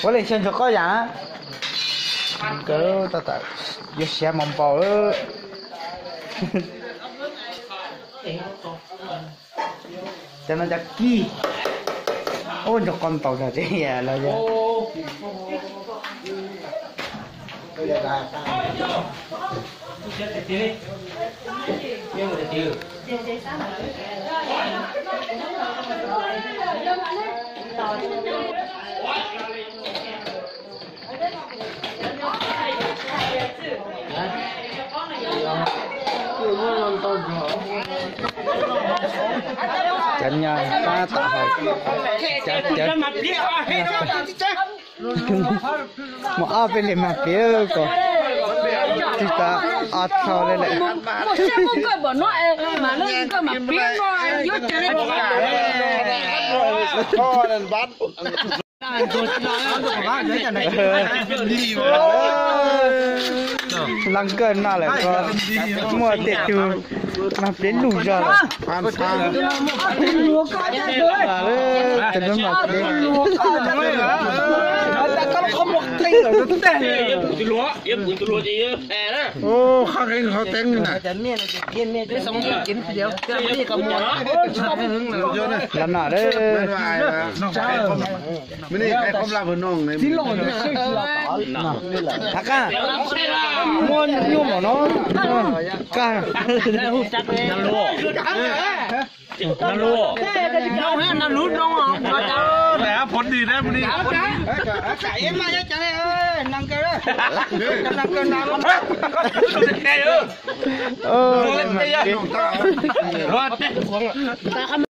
Ua li xyov ntsuag qoj yam na. Nkawd tab tom yuav siav mos npaum. Cov no cov kij. Ua ntsuag qoj ntaus tag tsev los yog. Cov nyob tab tom haus cov cawv. Mus ob peb li mas piav kom tsis tas ob thau li lawm. Leej kawg no lawm ko, muaj tej tug mas piav lus zog lawm. Tus no mas piav. Los no. Thab qab, muaj nyuj mom no. Kag.